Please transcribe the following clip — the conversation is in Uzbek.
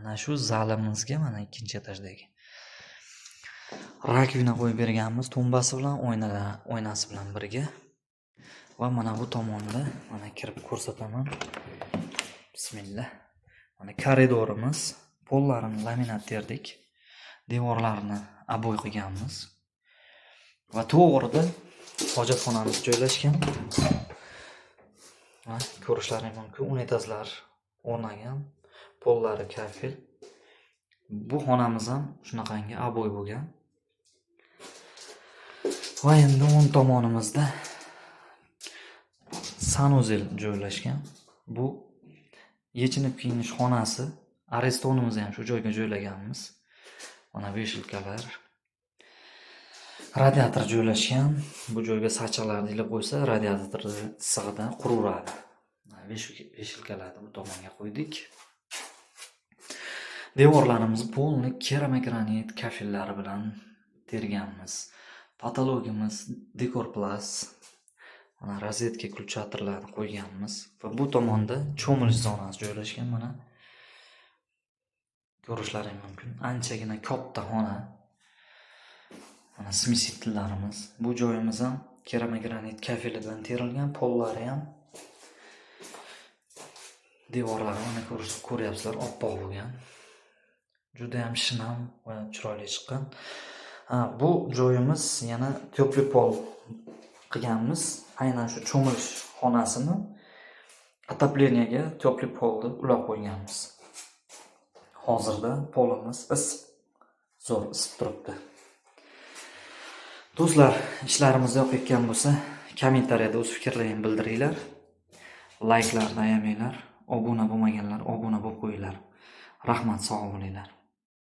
Mana shu zalimizga, mana ikkinchi etajdagi раковина qo'yib berganmiz, tumbasi bilan, oynalar, oynasi bilan birga. Va mana bu tomonda, mana kirib ko'rsataman. Bismillah. Mana koridorimiz, pollarini laminat terdik. Devorlarini обой qilganmiz. Va to'g'rida hojatxonamiz joylashgan. Va ko'rishlaring mumkin, unitazlar o'rnagan, pollari kafel. Bu xonamiz ham shunaqangi обой bo'lgan. Va endi o'ng tomonimizda санузел joylashgan. Bu yechinib kiyinish xonasi. Aristonimizni ham shu joyga joylaganmiz. Mana вешалка lar. Radiator joylashgan. Bu joyga sachiqlarni ilib qo'ysa, radiator issig'ida quraveradi. Вешалка larni bu tomonga qo'ydik. Devorlarimizni полный keramogranit kafellari bilan terganmiz. Потолок imiz Dekor Plus. Mana rozetka, включатель larni qo'yganmiz. Va bu tomonda cho'milish zonasi joylashgan, mana. Ko'rishlaring mumkin. Anchagina katta xona. Mana смеситель larimiz. Bu joyimiz ham keramogranit kafelidan terilgan, pollari ham, devorlari, mana ko'ryapsizlar, oppoq bo'lgan. Judayam shinam va chiroyli chiqqan. Ha, bu joyimiz yana тёплый pol qilganmiz. Aynan shu cho'milish xonasini отопление ga тёплый polni ulab qo'yganmiz. Hozirda polimiz issiq, zo'r isib turibdi. Do'stlar, ishlarimiz yoqayotgan bo'lsa, kommentariyada o'z fikrlaringni bildiringlar. Layklarni ayamanglar. Obuna bo'lmaganlar obuna bo'lib qo'yinglar. Rahmat, sog' bo'linglar.